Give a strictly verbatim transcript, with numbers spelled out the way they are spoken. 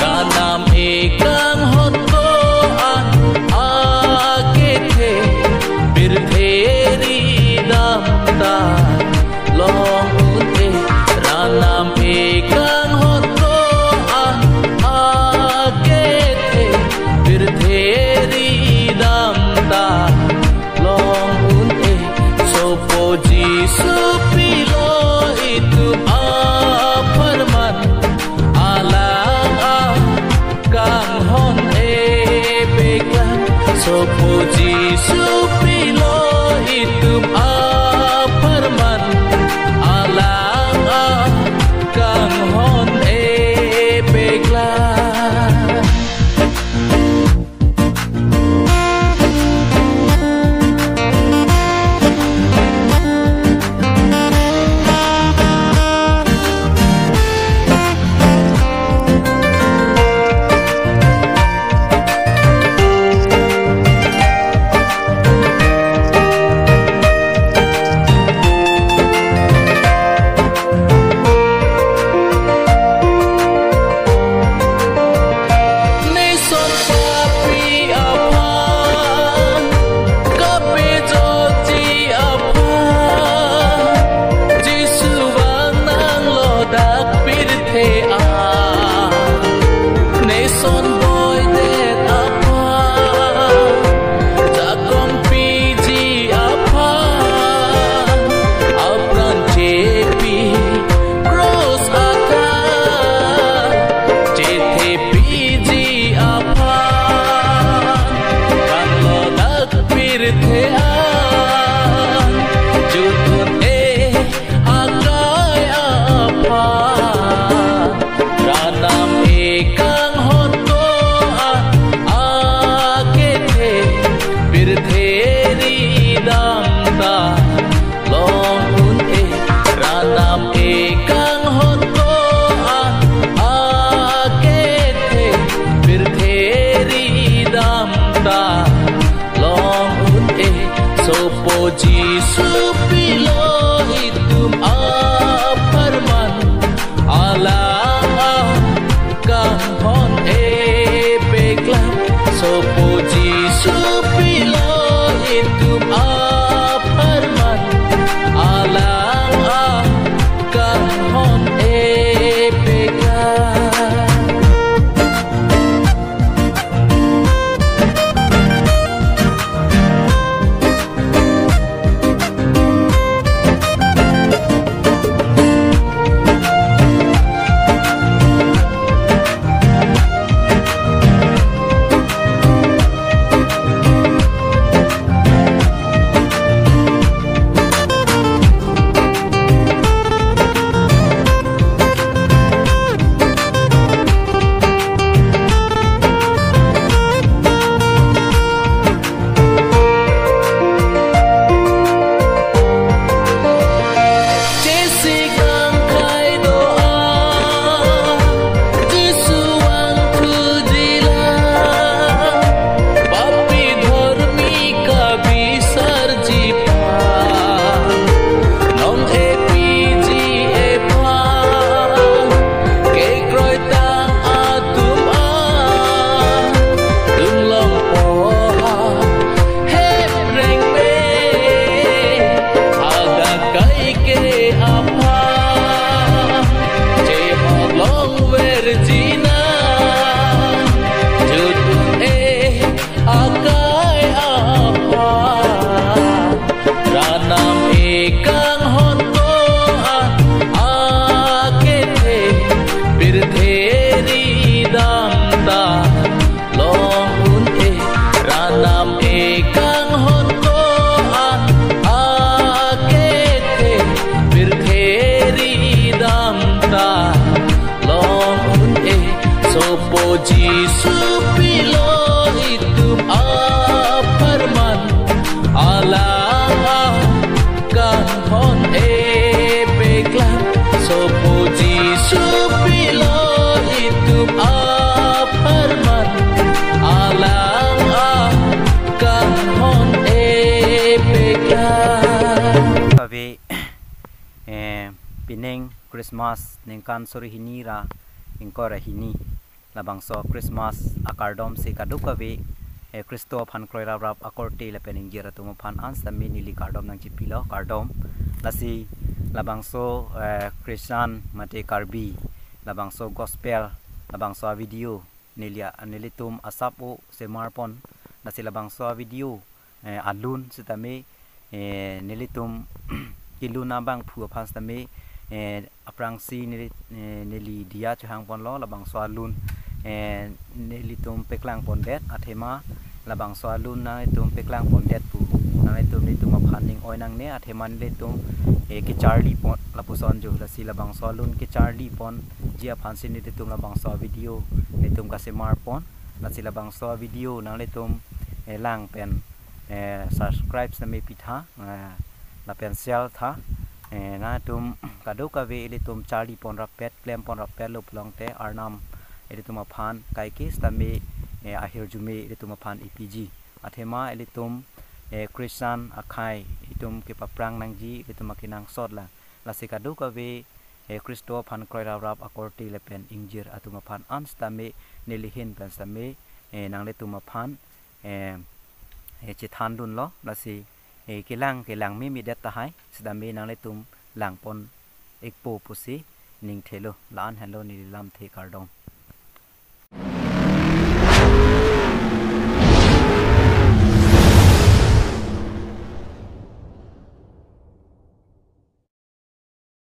Ranam ekanghon ko-an akethe, pirthe ridam ta long un-e. Ranam ekanghon ko-an akethe, pirthe ridam ta long un-e. Sopo Jisu pilo itum apharman, alang akanghon-e peklang. Sopo Jisu pilo itum apharman, alang akanghon-e peklang. Neson papi aphan, kapejokji aphan, Jisu vang nanglo dak pirthe an. Neson boidet aphan, jakong piji aphan, apran chepi cross athak chethepiji aphan, vanglo dak pirthe an, jutun-e akai aphan. Ranam ekanghon ko-an akethe, pirthe ridam ta long un-e. Ranam ekanghon ko-an akethe, pirthe ridam ta long un-e. Sopo Jisu pilo itum apharman, alang akanghon-e peklang. Sopo Jisu pilo itum apharman, alang akanghon-e peklang. Sopo Jisu pilo itum apharman, alang akanghon epeklang. Sopo Jisu pilo itum apharman, alang akanghon epeklang. Kave, eh, pining Christmas ningkan suri hini ra ingkoi ra hini. Labangso Christmas akardom si kadokave, eh, Khristo aphan kroiraprap akorte lapen ingjir atum aphan an sitame neli kardom nangchipilo, kardom. Lasi labangso, eh, Christian mate Karbi, labangso gospel, labangso video neli a-, nelitum asap o semarpon. Lasi labangso video, eh, alun sitame, eh, nelitum kelun abangphu aphan sitame, eh, aphrangsi neli, eh, neli diya chohangponlo. Labangso alun, eh, nelitum peklangpondet, athema labangso alun nanglitum peklangpondet pu nanglitum nelitum aphan ning-oi nangne, athema nelitum, eh, kecharlipon lapuson jo. Lasi labangso alun kecharliponji aphansi nelitum labangso video nelitum kasemarpon. Lasi labangso video nanglitum, eh, lang pen, eh, subscribe sitame pitha, eh, lapen share tha. Eh, nangtum kadokave ilitum charlipon rappet, klemponrapet lo pulote Arnam ilitum aphan kaike sitame, eh, ahirjume ilitum aphan ipiji. Athema ilitum, eh, Christian akhei itum kepaphrang nangji ilitum akenangsot lang. Lasi kadokave, eh, Khristo aphan kroiraprap akorte lapen ingjir atum aphan an sitame neli ahin pen sitame, eh, nanglitum aphan, eh, eh, chethandunlo. Lasi, eh, kelang kelang memedet tahai sitame nanglitum langpon ikpo pusi ningthelo. La-an henlo neli lamthe, kardom.